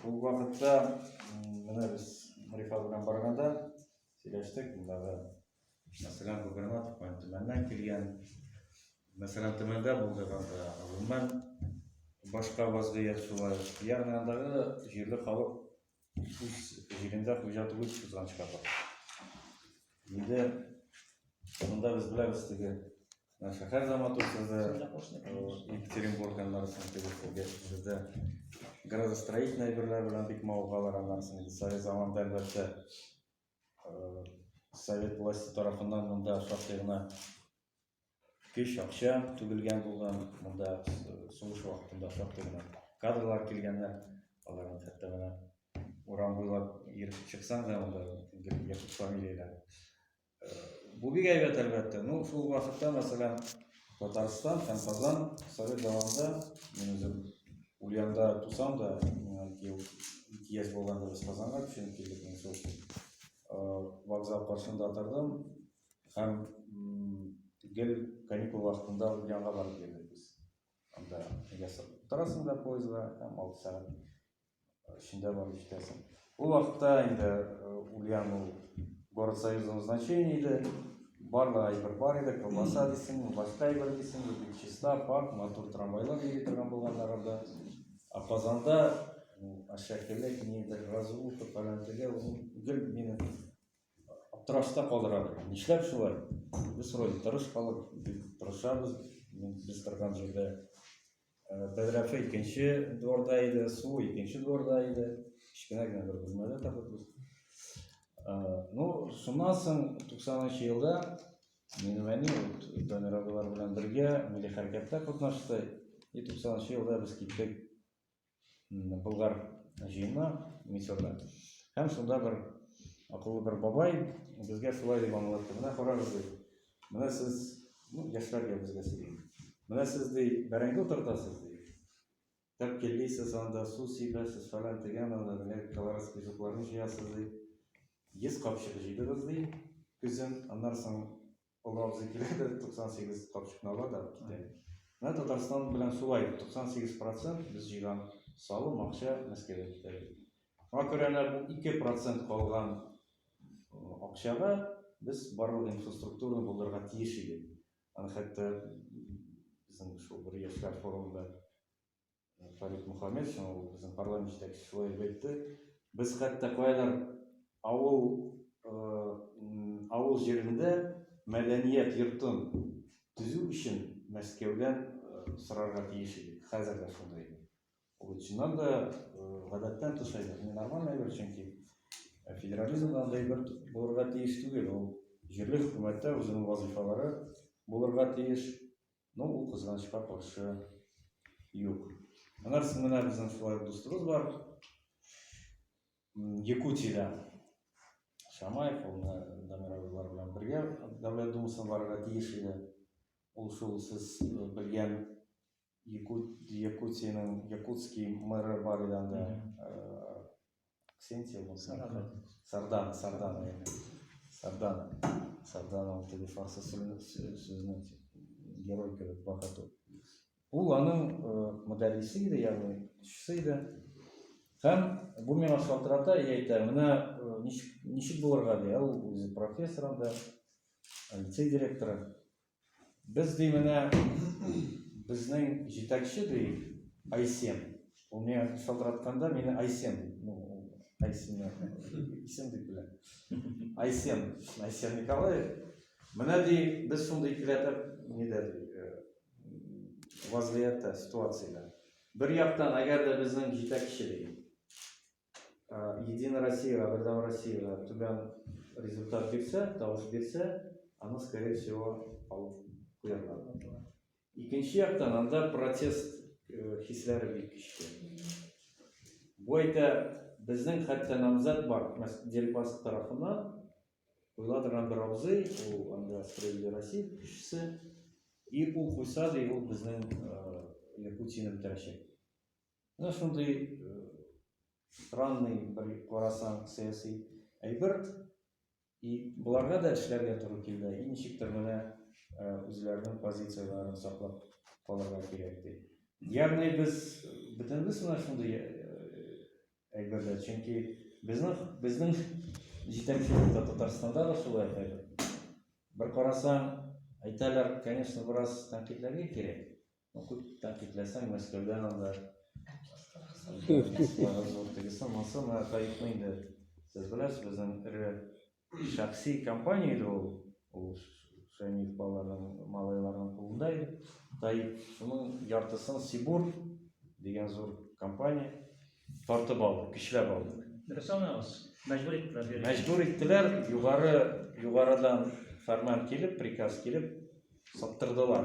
Ул вакытта менә без Рифат белән барганда сөйләштек, мондагы, мәсәлән, губернатор каян Төмәннән килгән. Мәсәлән, Төмәндә булдык анда, гомумән башка вазгыять шулай. Ягъни андагы җирле халык үз җирендә хуҗа түгел, кызганычка каршы. Инде монда без беләбез теге шәһәр дә матур сездә, Екатеринбург аннары соң теге сездә градостроительный әйберләр белән бик мавыгалар аннары соң инде совет заманында әлбәттә совет власте тарафыннан монда шактый гына көч, акча түгелгән булган, монда сугыш вакытында шактый гына кадрлар килгәннәр, аларның хәтта менә урам буйлап йөреп чыксаң да монда якут фамилияләр. Бу бик әйбәт, әлбәттә. Ну, шул вакытта, мәсәлән, Татарстан һәм Казан совет заманында, мин үзем Ульянда тусам да, миңа 2 яшь булганда без Казанга күченеп килдек, мин шул вокзал каршында тордым һәм гел каникул вакытында Ульянга барып йөрдек без. Анда нигә утырасың да поездга һәм 6 сәгать эчендә барып җитәсең. Ул вакытта инде Ульян ул город союзного значения иде. Барлык әйбер бар иде, колбаса дисеңме, башка әйбер дисеңме, бик чиста, пак, матур трамвайлар йөри торган булганнар анда. Ә Казанда әшәкелек, нидер, разруха, фәлән теге, ул гел мине аптырашта калдыра. Нишләп шулай? Без вроде тырыш халык, бик тырышабыз, без торган җирдә Бәдрәфе икенче дворда иде, су икенче дворда иде. Кечкенә генә бер бүлмәдә тордык без. Ну, шуннан соң 90 елда минем әни Дамир абыйлар белән бергә милли хәрәкәттә катнашты. И 90 елда без киттек Болгар җыенына Мисырда. Һәм шунда бер акыллы бер бабай безгә шулай дип аңлатты. Менә карагыз, ди. Менә сез, ну, яшьләргә безгә сөйли. Менә сез, ди, бәрәңге утыртасыз, ди. Тәпкеллисез анда, су сибәсез, фәлән тегән анда, менә колорадский жукларны җыясыз, ди. 100 капчык җыйдыгыз, ди, көзен. Аннан соң олы абзый килә дә 98 капчыкны ала да китә. Менә Татарстан белән шулай, 98% без җыйган салым акча Мәскәүгә китә. Шуңа күрә менә бу 2% калган акчага без барлык инфраструктураны булдырырга тиеш идек. Аны хәтта безнең шул бер яшьләр форумында Фәрит Мөхәммәтшин, ул безнең парламент җитәкчесе шулай дип әйтте. Без хәтта каядыр авыл авыл җирендә мәдәният йортын төзү өчен Мәскәүдән сорарга тиеш идек. Хәзер дә шундый. Ул чыннан да гадәттән тыш әйбер, нормаль әйбер, чөнки федерализмда андый әйбер булырга тиеш түгел. Ул җирле хөкүмәттә үзенең вазыйфалары булырга тиеш. Ну, ул кызганычка каршы юк. Аннан соң менә безнең шулай ук дустыбыз бар. Якутиядә. Шамаев, ул Дамир абыйлар белән бергә Дәүләт Думасына барырга тиеш иде. Ул шул сез белгән Якут, Якутиянең Якутский мэры бар иде анда. Ксентия булса. Сардана, Сардана, яме. Сардана. Сардана ул теге фарсы сүзенең герой кебек бакыту. Ул аның мөдәррисе иде, ягъни укытучысы иде. Һәм бу миңа шалтырата и әйтә, менә ничек, ничек булырга ди, ул үзе профессор анда, лицей директоры. Без ди менә безнең җитәкче ди Айсен. Ул миңа шалтыратканда мине Айсен ди. Ну, Айсен исем дип белә. Айсен, Айсен Николаев. Менә ди без шундый икеләтеп нидә ди вазгыятьтә, ситуациядә. Бер яктан, әгәр дә безнең җитәкче ди Единая Россиягә, Бердәм Россиягә түбән результат бирсә, тавыш бирсә, аны, скорее всего, алып куярлар. Икенче яктан, анда протест хисләре бик көчле. Бу әйтә, безнең хәтта намзәт бар, Дельпас тарафыннан куела торган бер абзый, ул анда Справедливая Россия кешесе, и ул куйса, ди, ул безнең Якутияне бетерәчәк. Менә шундый странный бер карасаң сәяси әйбер. И боларга да эшләргә туры килде. И ничектер менә үзләренең позицияләрен саклап калырга кирәк ди. Ягъни без бөтенебез менә шундый Әйбер дә, чөнки безнең безнең җитәкчелек тә Татарстанда да шулай әйбер. Бер карасаң, әйтәләр, конечно, бераз тәнкыйтьләргә кирәк. Ну, күп тәнкыйтьләсәң, Мәскәүдән анда зур тегесе, монысы, менә ТАИФны инде сез беләсез, безнең эре шәхси компания иде ул. Ул Шәймиев балаларының, малайларының кулында иде. ТАИФ, шуның яртысын Сибур дигән зур компания тартып алды, көчләп алды. Дөрес аңлыйбыз. Мәҗбүр иттеләр. бирергә. Мәҗбүр иттеләр, югары югарыдан фәрман килеп, приказ килеп, саттырдылар.